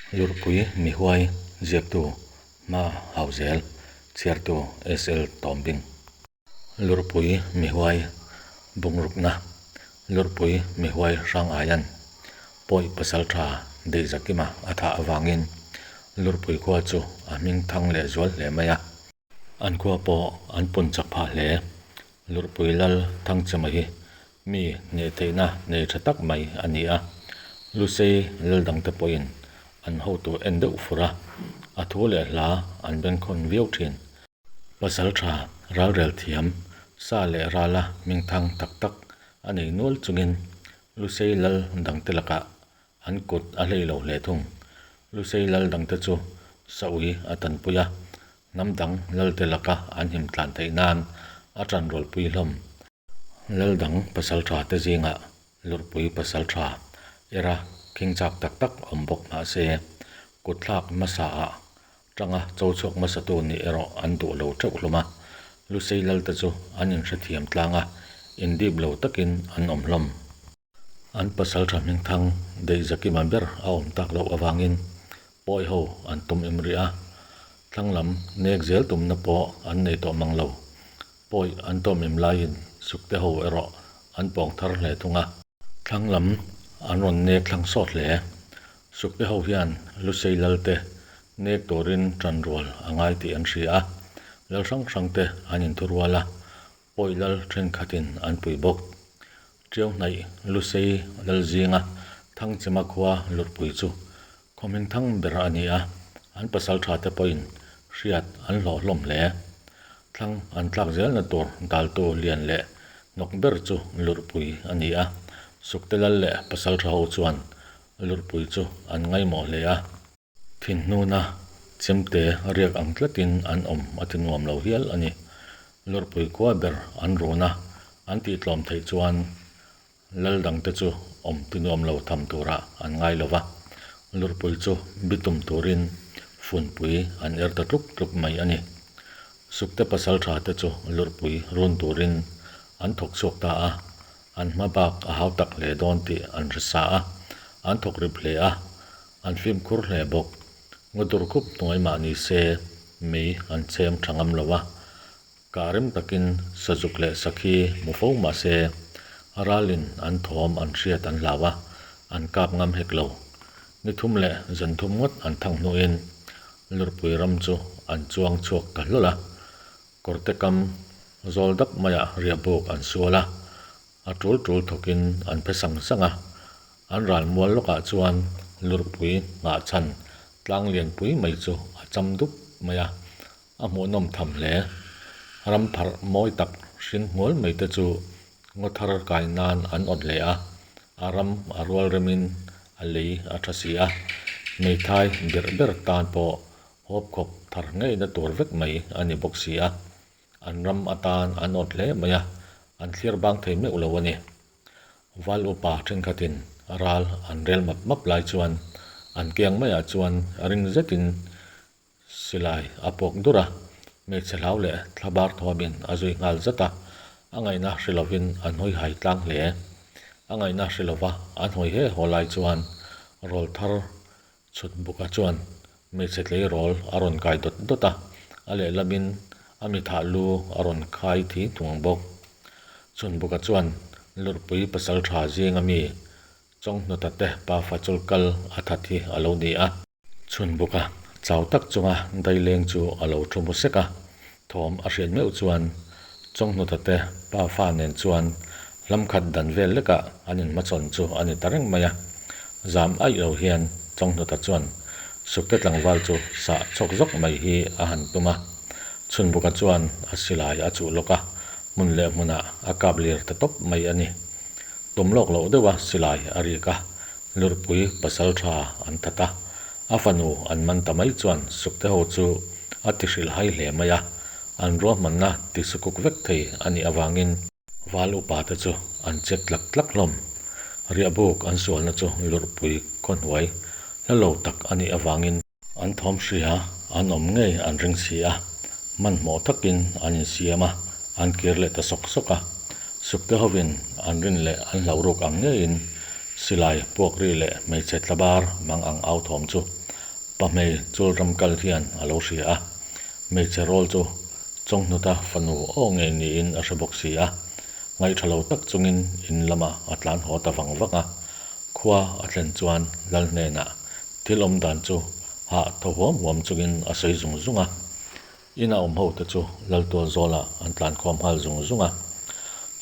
Lurhpui Mihuai ziaktu Hma Hauzel, chhiartu SL Tawmbing. Lurhpui Mihuai Bungrukna, Lurhpui Mihuai Hrang Aian Pawi Pasaltha Deihzakima a thah avangin Lurhpui khua chu a hming thang leh zual hle mai a. An khua pawh an pun chak phah hle. Lurhpui Lal Thangchema hi mi hneh theihna nei tha tak mai a ni a. Lusei lal dangte pawhin an hotu en deuh fur a, a thu leh hla an bengkhawn viau thin. Pasal tha ralrel thiam, sa leh rala hmingthang tak tak a nei nual chungin Lusei lal dangte lakah An kut a hlei lo hle thung. Lusei lal dangte chu Saui a tanpui a, hnam dang lalte laka an him tlan theih nan a tan rawlpui hlawm. Lal dang pasal tha te zingah Lurhpui pasal tha era khing chak tak tak awm bawk mah se, kut thlak hmasa ah tanga cho chhuak hmasatu nih erawh an duh lo theuh hlawm a. Lusei lalte chu an inhrethiam tlang a, indip lo takin an awm hlawm. An pasal tha hmingthang deih Zakima ber a awm tak loh avangin pawi ho an tum im rih a, thlang lam nek zel tumna pawh an nei tawh mang lo. Pawi an tawm im laiin sukte ho erawh an pawng thar hle thung a. Thlang lam an rawn nek thlang sawt hle. Sukte ho hian Lusei Lalte nek turin ṭan rual a ngai tih an hria a, lal hrang hrangte an inthurual a, Pawi lal thenkhatin an pui bawk. Ṭiau hnaih Lusei lal zinga Thangchema khua Lurhpui chu khaw hming thang ber a ni a, an pasal tha te pawhin hriat an hlawh hlawm hle. Thlang an tlak zelna tur daltu lian leh hnawk ber chu Lurhpui a ni a, Sukte lal leh pasal tha ho chuan Lurhpui chu an ngaimawh hle a. Thinhnuna chemte riak ang tlatin an awm a ti nuam lo hial a ni. Lurhpui khua ber an run a, an tihtlawm theih chuan lal dangte chu awm ti nuam lo tham turah an ngai lo va, lurhpui chu bitum turin funpui an er ta tluk tluk mai a ni. Sukte pasal tha te chu lurhpui run turin an thawk chhuak ta a, an hma bak a hau tak hle dawn tih an hre sa a, an thawk rip hle a. An fimkhur hle bawk. Ngawdur khup hnuai mah ni se mei an chhem tha ngam lo a, kah rem takin sazuk leh sakhi hmu fo mah se ralin an thawm an hriat an hlau a, an kap ngam hek lo. Ni thum leh zan thum ngawt an thang hnuin Lurpui ram chu an chuang chhuak ta hlawl a, kawrte kam zawl dap maiah riahbuk an sual a, A tul tul thawkin an phe sang sang a, an ral mual lawkah chuan lurpui nghah chhan tlang lianpui mai chu a cham dup mai a, a hmuhnawm tham hle. Ram pharh mawi tak hring hmual mai te chu ngaw thar kai nan an awt hle a, a ram a rual remin a lei a tha si a, hmeithai berh ber tan pawh hawp khawp thar ngeina tur vek mai a ni bawk si a. An ram atan an awt hle mai a, an thlir bang thei meuh lo a ni. Val upa thenkhatin ral an rel map map lai chuan an kiang maiah chuan ring zetin silai a puak dur a, hmeichhe hlau leh thlabar thuamin a zui nghal zat a, a ngaihna hre lovin an hawi hai tlang hle. A ngaihna hre lova an hawi he haw lai chuan rawl thar Chhut buka chuan hmeichhe tleirawl a rawn kai dawt dawt a, a lehlamin a mithah lu a rawn khai thi thung bawk. Chhun buka chuan Lurhpui pasal tha zinga mi Chawnghnawta te pafa chul kal a that hi a lo ni a. Chhun buka chau tak chunga daileng chu a lo thu mu sek a, thawm a hriat meuh chuan Chawnghnawta te pafa nen chuan hlam khat dan vel lekah an inhmachhawn chu a ni ta reng mai a. Zam aih lo hian Chawnghnawta chuan Sukte tlangval chu sah chhawk zawk mai hi a han tum a. Chhunbuka chuan a silai a chuh lawk a, hmun leh hmunah a kap lir ta tawp mai a ni. Tum lawk loh deuha silai a rik a, Lurhpui pasal tha an that a, a fanu an man ta mai chuan Sukte ho chu a ti hrilh hai hle mai a, an ruahmanna ti sukuk vek thei a nih avangin, Val upa te chu an chek tlak tlak hlawm. Riahbuk an sualna chu Lurhpui khawhnuai hla lo tak a nih avangin, an thawm hria an awm ngei an ring si a, hmanhmawh takin an insiam a, an kir leh ta sawk sawk a. Sukte hovin an rin leh an hlauh ruk ang ngeiin silai puak ri leh hmeichhe tlabar mang ang au thawm chu. Pahmei chulram kal hian a lo hria a, hmeichhe rawl chu Chawnghnawta fanu aw ngei niin a hre bawk si a, ngaihṭha lo tak chungin in lamah a tlan haw ta vang vang a. Khua a thlen chuan Lal hnenah thil awm dan chu hah thaw huam huam chungin a sawi zung zung a. Ina awm ho te chu Laltual zawlah an tlan khawm nghal zung zung a.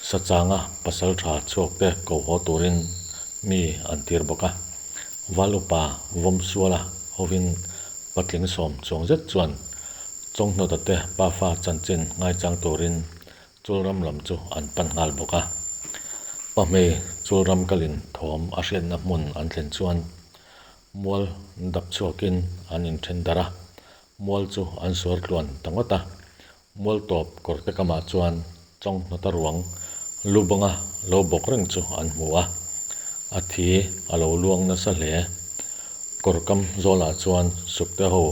Sachanga pasalṭha chhuak te ko haw turin mi an tir bawk a. Val upa Vawmsuala hovin patling sawm chuang zet chuan Chawnghnawta te pafa chanchin ngaichang turin Chulram lam chu an pan nghal bawk a. Pahmei Chulram kalin thawm a hriatna hmun an thlen chuan mual dap chhuakin an inthen darh a, mual chu an suar tluan ta ngawt a. Mual tawp kawr te kamah chuan Chawnghnawta ruang lu banga lo bawk reng chu an hmu a, a thi a lo luang nasa hle. Kawr kam zawlah chuan sukte ho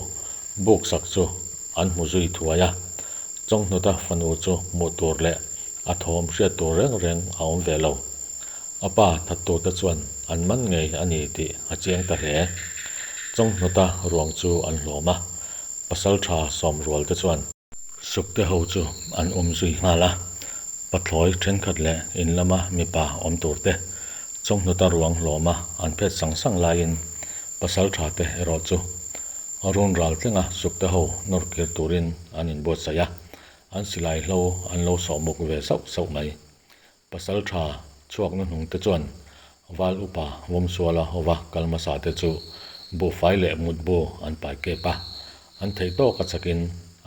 buk sak chu an hmu zui thuai a, Chawnghnawta fanu chu hmuh tur leh a thawm hriat tur reng reng a awm ve lo. A pa thattute chuan an man ngei a ni tih a chiang ta hle. Chawnghnawta ruang chu an hlawm a, pasaltha sawmrual te chuan. Sukte ho chu an awm zui nghal a, pathlawi thenkhat leh in lama mipa awm tur te Chawnghnawta ruang hlawma an phet sang sang laiin pasaltha te erawh chu run ral tlenga sukte ho nawr kir turin an inbuatsaih a, an silai hlo an lo sawh muk ve sauh sauh mai. Pasal tha chhuak na hnung te chuan Val upa Vawmsuala hova kal hmasa te chu buhfai leh mutbu an pai kep a, an theih tawk a chakin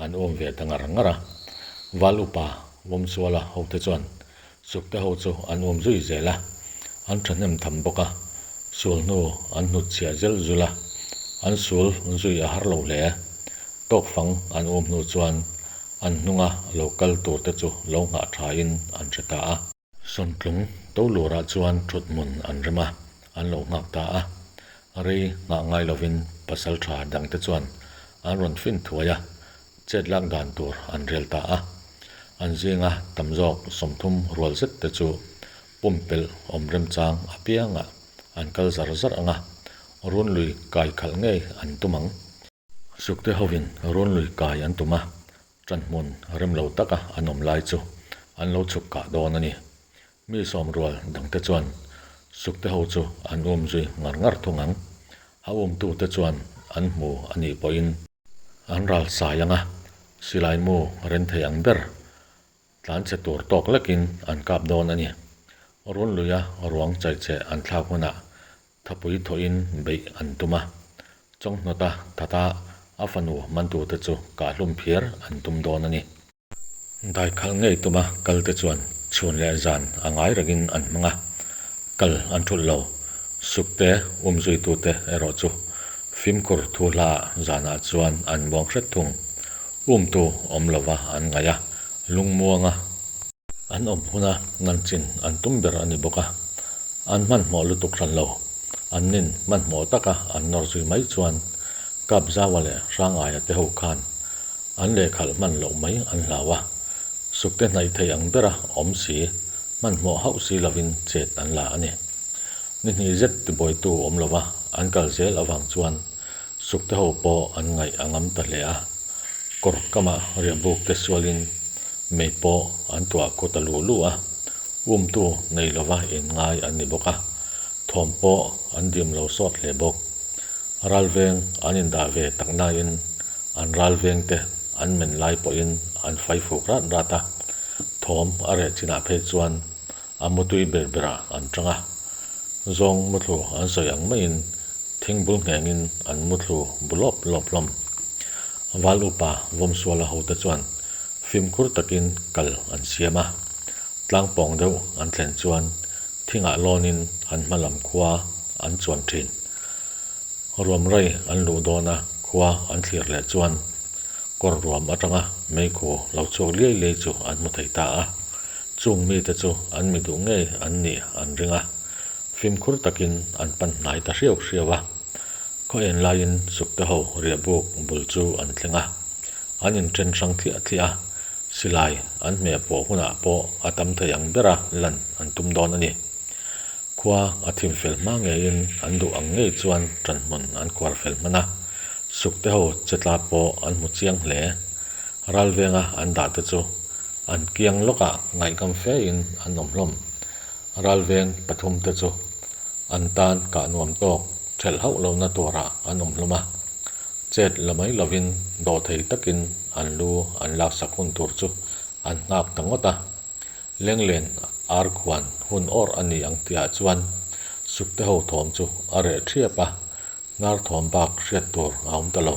an um ve ta ngar ngar a. Val upa Vawmsuala ho te chuan Sukte ho chu an um zui zel a, an thahnem tham bawk a, sul hnu an hnut chhiah zel zul a, an sul zui a har lo hle. Tawkfang an um hnu chuan An hnunga lo kal tur te chu lo nghah thain an hre ta a. Sawntlung to lurah chuan thut hmun an rem a, an lo nghak ta a. Rei nghah ngai lovin pasal tha dang te chuan an rawn fin thuai a, chet lak dan tur an rel ta a. An zinga tam zawk 30 rual zet te chu pumpelh awm remchang apiangah an kal zar zar ang a, runlui kai khalh ngei an tum ang. Sukte hovin runlui kai an tum a, ṭanhmun rem lo taka an awm lai chu an lo chhuk kah dawn a ni. Mi sawmrual dangte chuan Sukte ho chu an um zui ngar ngar thung ang. A umtute chuan an hmu a nih pawhin an ral sai ang a, silai mu ren thei ang ber Tlanchhe tur tawk lekin an kap dawn a ni. Runluia ruang chaicheh an thlak hunah thapui thawhin beih an tum a. Chawnghnawta thata a fanu mantute chu kahhlum phiar an tum dawn a ni. Daikhalh ngei tuma kalte chuan chhun leh zan a ngai rengin an hmang a, kal an thulh lo. Sukte umzuitute erawh chu fimkhur thu hlaah zanah chuan an muang hret thung. Umtu awm lova an ngaih a, lungmuanga an awm huna nanchin an tum ber a ni bawk a, an hmanhmawh lutuk hran lo. An nin hmanhmawh taka an nawr zui mai chuan Kapzaua leh Hrangaia te ho khan an lehkhalh hman loh mai an hlau a, sukte hnaih thei ang bera awm si, hmanhmawh hauh si lovin chet an la a ni. Ni hnih zet tibuaitu awm lova an kal zel avang chuan Sukte ho pawh an ngaih a ngam ta hle a, kawr kamah riahbuk te sualin mei pawh an tuah khu ta luh luh a, umtu nei lova inngai an ni bawk a, thawm pawh an dim lo sawt hle bawk. Ralveng an indah ve tak nain an ralveng te an men lai pawhin an fai fuk rat rat a, thawm a reh chinah phei chuan a mutui ber berah an tang a, zawng muthlu an sawi ang maiin Thing bul nghengin an muthlu bu lawp lawp hlawm. Val upa Vawmsuala hote chuan fimkhur takin kal an siam a. Tlang pawng deuh an thlen chuan thingah lawnin an hma lam khua an chuan thin. Ruam rei an luh dawna khua an thlir leh chuan kawr ruam atanga meikhu lo chhuak liai liai chu an hmu thei ta a. Chung mite chu an mi duh ngei an nih an ring a. Fimkhur takin an pan hnai ta hriau hriau a, khaw en laiin sukte ho riahbuk bul chu an thleng a, an inṭhen hrang thliah thliah a, silai an hmeh pawh hunah pawh a tam thei ang bera lan an tum dawn a ni. Khua a thim fel hma ngeiin an duh ang ngei chuan ṭanhmun an khuar fel hman a, Sukte ho che tla pawh an hmu chiang hle. Ralvenga an dah te chu an kiang lawkah ngaihngam fe in an awm hlawm. Ralveng pathumte chu an tan kah nuam tawk thelh hauh lohna turah an awm hlawm a. Chet la mai lovin dawhthei takin an lu an laksak hun tur chu an nghak ta ngawt a. Lenglen ar khuan hun awrh a ni ang tihah chuan Sukte ho thawm chu a reh thiap a, hnar thawm bak hriat tur a awm ta lo.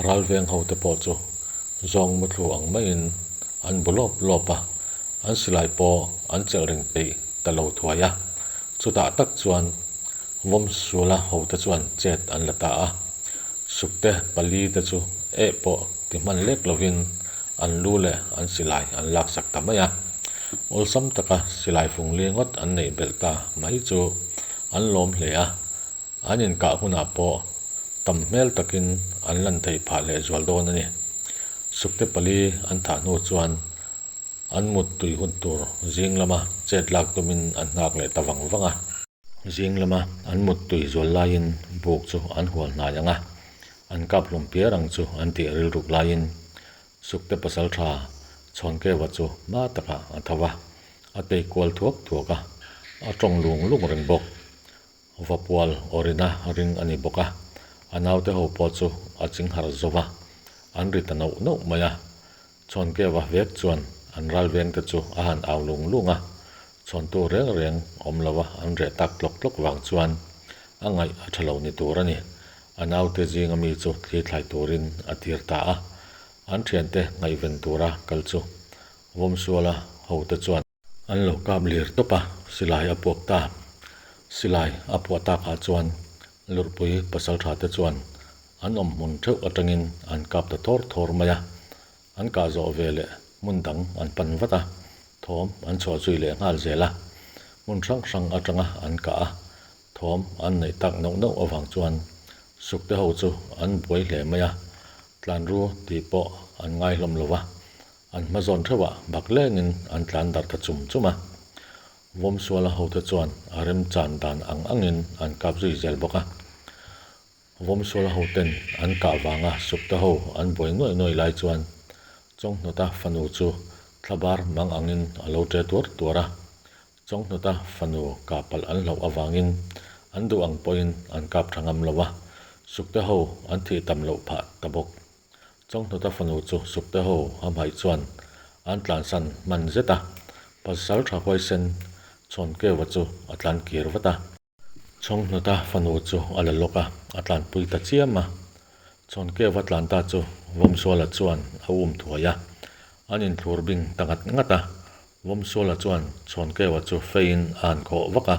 Ralveng hote pawh chu zawng muthlu ang maiin an bu lawp lawp a, an silai pawh an chelh reng peih ta lo thuai a. Chutah tak chuan Vawmsula hote chuan chet an la ta a, Sukte pali te chu eh pawh ti hman lek lovin an lu leh an silai an laksak ta mai a. Awlsam taka silai fung li ngawt an neih belh ta mai chu an lawm hle a, an inkah hunah pawh tam hmel takin an lan theih phah leh zual dawn a ni. Sukte pali an thah hnu chuan an mut tui hun tur zing lama chet lak tumin an nghak leh ta vang vang a. Zing lama an mut tui zual laiin buk chu an hual hnai ang a, an kap hlum piar ang chu an tih rilruk laiin Sukte pasaltha Chhawnkeva chu hma takah a tho va, a tei kual thuak thuak a, a tawng lung lung reng bawk. Vapual awrina ring a ni bawk a, a naute ho pawh chu a ching harh zo va, an ri ta nauh nauh mai a. Chhawnkeva vek chuan an ralvengte chu a han au lung lung a, chhawntu reng reng awm lova an reh tak tlawk tlawk vang chuan a ngaih a tha lo ni tur a ni. A naute zinga mi chu thli thlai turin a tir ta a, an thiante ngaihven tura kal chu Vawmsuala hote chuan an lo kap lir tawp a, silai a puak ta. Silai a puah takah chuan Lurhpui pasaltha te chuan an awm hmun theuh atangin an kap ta thawr thawr mai a, an kah zawh ve leh hmun dang an pan vat a, thawm an chhuah zui leh nghal zel a. Hmun hrang hrang atanga an kah a, thawm an neih tak nauh nauh avang chuan Sukte ho chu an buai hle mai a, tlanru tih pawh an ngai hlawm lo va, An hma zawn theuhah bak lengin an tlan darh ta chum chum a. Vawmsuala hote chuan a remchan dan ang angin an kap zui zel bawk a. Vawmsuala hoten an kah vanga Sukte ho an buai nuaih nuaih lai chuan Chawnghnawta fanu chu thlabar mang angin a lo ṭe tuar tuar a. Chawnghnawta fanu kah palh an hlauh avangin an duh ang pawhin an kap ṭha ngam lo a, Sukte ho an thih tam loh phah ta bawk. Chawnghnawta fanu chu Sukte ho hamhaih chuan an tlansan hman zet a, pasal tha huaisen Chhawnkeuva chu a tlan kir vat a. Chawnghnawta fanu chu a la lawk a, a tlanpui ta chiam a. Chhawnkeuva tlan ta chu Vawmsuala chuan a um thuai a, an inthlur bing ta ngat ngat a. Vawmsuala chuan Chhawnkeuva chu feiin a han khawh vak a,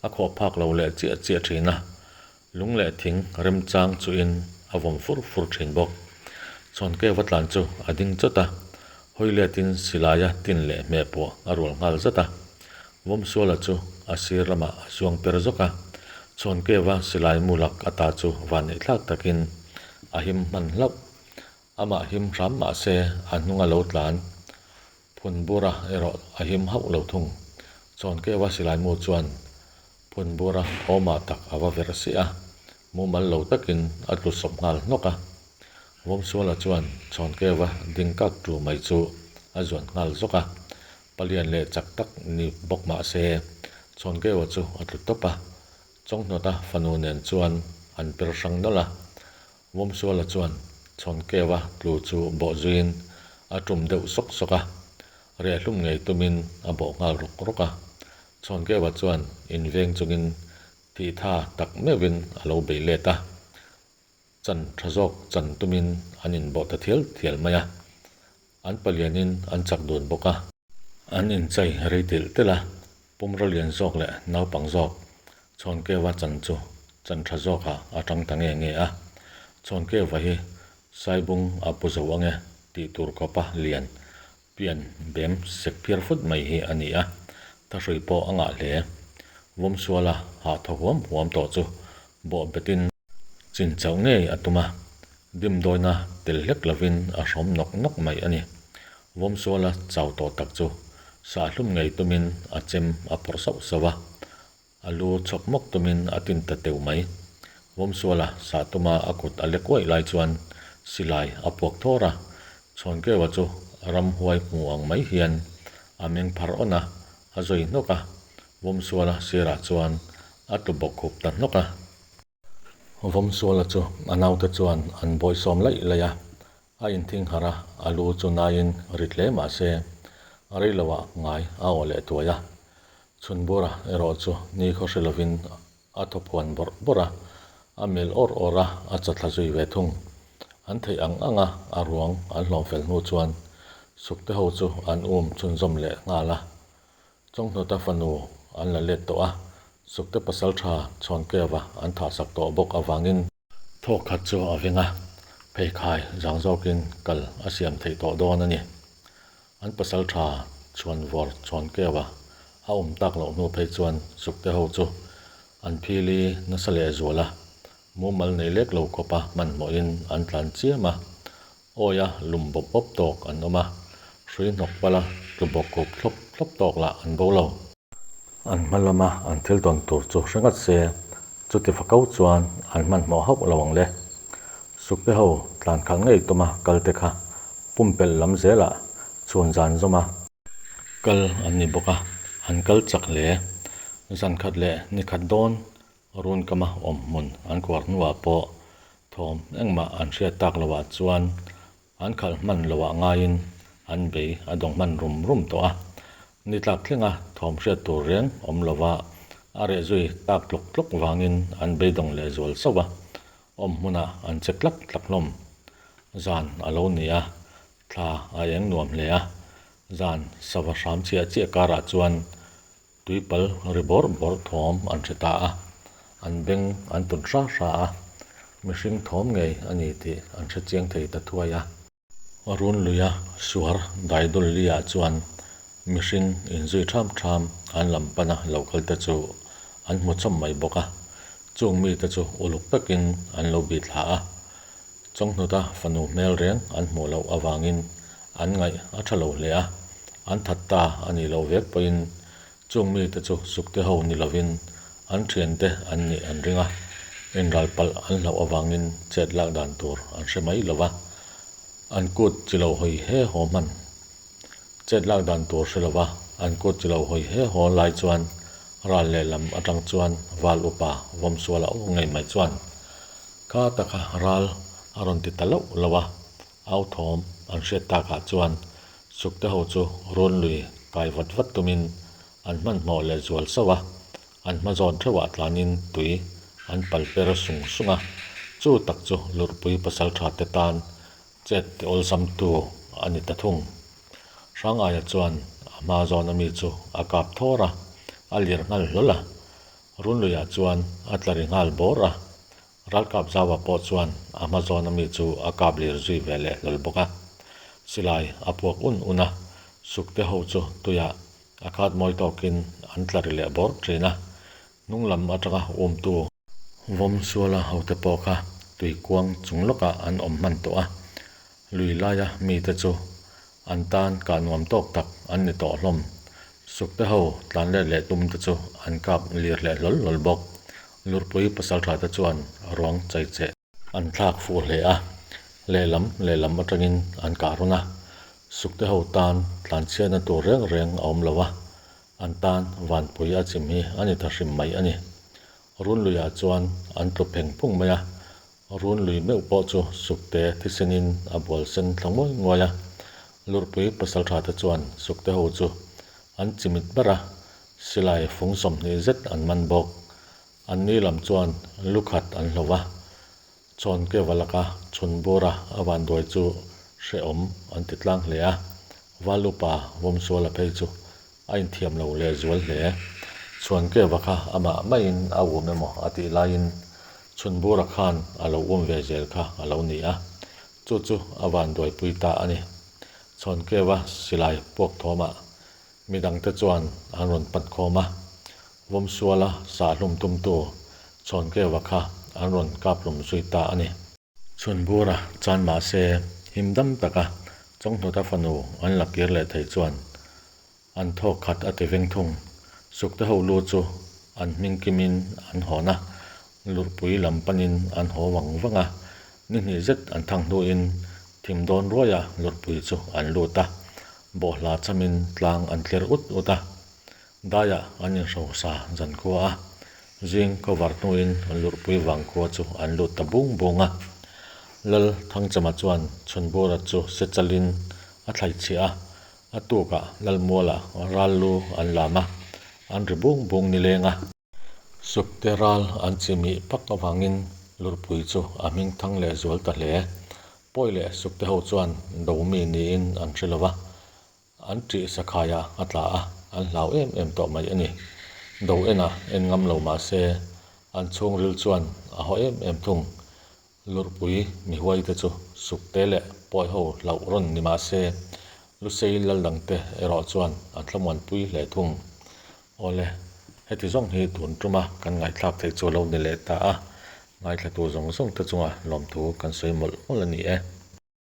a khawh phak lo leh chiah chiah thin a. Lung leh thing remchang chuhin a vawm fur fur thin bawk. Chhawnkeuva tlan chu a ding chawt a, hawi letin silaia tin leh hmeh pawh a rual nghal zat a. Vawmsuala chu a sir lamah a zuang per zawk a, Chhawnkeuva silai mu lak ata chu vanneihthlak takin a him hman hlauh. Amah him hram mah se a hnunga lo tlan Phunbura erawh a him hauh lo thung. Chhawnkeuva silai mu chuan Phunbura awmah tak a va verh siah a, mumal lo takin a tlu sawp nghal hnawk a. Vawmsuala chuan Chhawnkeuva ding kak tu mai chu a zuan nghal zawk a, palian leh chak tak ni bawk mah se Chhawnkeuva chu a tlu tawp a, Chawnghnawta fanu nen chuan an per hrang nawlh a. Vawmsuala chuan Chhawnkeuva tlu chu bawh zuiin a tum deuh sawk sawk a, rehlum ngei tumin a bawh nghal rawk rawk a. Chhawnkeuva chuan inveng chungin thihtha tak meuhin a lo bei let a, chan tha zawk chan tumin an inbawh ta thial thial mai a, an palianin an chak dun bawk a. An inchai rei telh telh a, pumraw lian zawk leh naupang zawk Chhawnkeuva chan chu chan tha zawkah a tang ta nge nge a, Chhawnkeuva hi Saibung a pu zo ange tih tur khawpa lian Pian bem sek phiar fut mai hi a ni a, thahrui pawh a ngah hle. Vawmsuala hah thaw huam huam tawh chu bawh betin chin chauh ngei a tum a, dimdawina tel hlek lovin a hrawm nawk nawk mai a ni. Vawmsuala chau tawh tak chu sahhlum ngei tumin a chem a phawrh sauh sauh a, A lu chhawk mawk tumin a tin ta teuh mai. Vawmsuala sah tuma a kut a lek uaih lai chuan silai a puak thawr a, Chhawnkeua chu ramhuai hmu ang mai hian a meng phar awn a, a zawi hnawk a, Vawmsuala sirah chuan a tlu bawkkhup ta hnawk a. Vawmsuala chu a naute chuan an bawihsawm laih laih a, a inthing harh a, a lu chu naiin rit hle mah se rei loah ngai a awh leh tuai a. Chhunbura erawh chu nikhaw hre lovin a thaw phuan bawrh bawrh a, a mel awr awr a, a chathla zui ve thung. An theih ang ang a, a ruang an hlawm fel hnu chuan Sukte ho chu an um chhunzawm leh nghal a. Chawnghnawta fanu an la let tawh a, Sukte pasaltha Chhawnkeva an thahsak tawh bawk avangin, Thawk khat chu a veng a, pheikhai zang zawkin kal a siam theih tawh dawn a ni. An pasal tha chhuanvawr Chhuankeua a awm tak loh hnu phei chuan Sukte ho chu an phili nasa leh zual a, mumal nei lek lo khawpa hmanhmawhin an tlan chiam a, awia lum bawp bawp tawk an awm a, hrui hnawk pala tlu bawk khup thlawp thlawp tawk lah an bo lo. An hma lama an thil tawn tur chu hre ngat se, chuti fa ko chuan an hmanhmawh hauh lo ang le. Sukte ho tlan khalh ngei tuma kal te kha pumpelh lam zelah chhun zan zawma kal an ni bawk a, an kal chak hle. Zan khat leh ni khat dawn Run kama awm hmun an khuar hnuah pawh thawm engmah an hriat tak loah chuan An khalh hman loah ngaiin an bei a dawng hman rum rum tawh a, ni tlak thlenga thawm hriat tur reng awm lova a reh zui tak tlawk tlawk vangin an beidawng leh zual sauh a, awm hmunah an che tlak tlak hlawm. Zan a lo ni a, thla a eng nuam hle a, zan sava hram chiah chiah karah chuan Tuipal ri bawrh bawrh thawm an hre ta a, an beng an tun hra hra a, mihring thawm ngei a ni tih an hre chiang thei ta thuai a. Runluia suar daidul liah chuan mihring inzui ṭham ṭham an lam pana lo kal te chu an hmu chawm mai bawk a, chung mite chu uluk takin an lo bih thla a, Chawnghnuta fanu hmel reng an hmuh loh avangin an ngaih a tha lo hle a, an that ta a nih loh vek pawhin chung mite chu sukte ho ni lovin an thiante an nih an ring a, inral palh an hlauh avangin chet lak dan tur an hre mai lo va, an kut chi lo hawi he haw hman. Chet lak dan tur hre lova an kut chi lo hawi he haw lai chuan ral lehlam atang chuan val upa Vawmsuala aw ngei mai chuan Kha taka ral a rawn ti ta loh loh a, au thawm an hriat takah chuan Sukte ho chu rawn lui kai vat vat tumin an hmanhmawh leh zual sauh a, an hma zawn theuhah tlanin tui an pal per sung sung a, chu tak chu Lurhpui pasaltha te tan chet ti awlsamtu a ni ta thung. Hrangaia chuan a hma zawn ami chu a kap thawr a, a lir nghal hlawl a, Runluiah chuan a tla ri nghal bawr a, Ralkap Zaua pawh chuan a hma zawn ami chu a kap lir zui ve leh hlawl bawk a. Silai a puak un un a, Sukte ho chu tuiah a khat mawi tawkin an tla ri leh bawrh thin a, hnung lam atanga umtu Vawmsuala hote pawh kha tuikuang chung lawkah an awm hman tawh a, lui laia mite chu An tan kah nuam tawk tak an ni tawh hlawm. Sukte ho tlan let leh tum te chu an kap lir leh hlawl hlawl bawk. Lurpui pasaltha te chuan ruang chai cheh an thlak fuh hle a, lehlam lehlam atangin an kah rawn a. Sukte ho tan tlan chhiatna tur reng reng a awm lo a, an tan vanpui a chim hi a ni ta hrim mai a ni. Runluiah chuan an tlu pheng phung mai a, Runlui meuh pawh chu Sukte thisenin a bual sen thla nguai nguai a. Lurhpui pasaltha te chuan Sukte ho chu an chimit ber a, silai fung 20 zet an man bawk. An ni lam chuan lu khat an hlo va, Chhawnkeva laka chhunbura a vanduai chu hrehawm an ti tlang hle a, Valupa Vawmsuala phei chu A inthiam lo leh zual hle. Chhuankeva kha amah maiin a um emaw a tih laiin Chhunbura khan a lo um ve zel kha a lo ni a, chu chu a vanduaipui ta a ni. Chhuankeva silai puak thawmah midangte chuan an rawn pan khawm a, Vawmsuala sahhlum tumtu Chhuankeva kha an rawn kaphlum zui ta a ni. Chhunbura chan mah se, him dam taka Chawnghnawta fanu an la kir leh thei chuan an thawk khat a ti veng thung. Sukte ho lu chu an hming kimin an hawn a, Lurhpui lam panin an haw vang vang a, ni hnih zet an thang hnuin thim dawn ruaiah Lurhpui chu an lut a, bawhhla chamin tlang an tler ut ut a. Daiah an inhrosa zankhua a, zing cover hnuin Lurhpui vangkhua chu an lut ta bung bung a. Lal Thangchama chuan Chhunbura chu se chalin a thlaichhiah a, a tukah Lalmualah ral lu an lam a, an ri bung bung nileng a. Sukte ral an chi mih pak avangin Lurhpui chu a hming thang leh zual ta hle. Pawi leh Sukte ho chuan do mi niin an hre lo va, an ṭih sakhaiah a tla a, an hlau em em tawh mai a ni. Do enah en ngam lo mah se, an chhungril chuan a haw em em thung. Lurhpui mihuaite chu Sukte leh Pawi ho hlauh rawn ni mah se, Lusei lal dangte erawh chuan an thlamuanpui hle thung. Awle, heti zawng hi tun tuma kan ngaihthlak theih chu a lo ni leh ta a, ngaithlatu zawng zawng te chunga lawmthu kan sawi mawlh mawlh a ni e.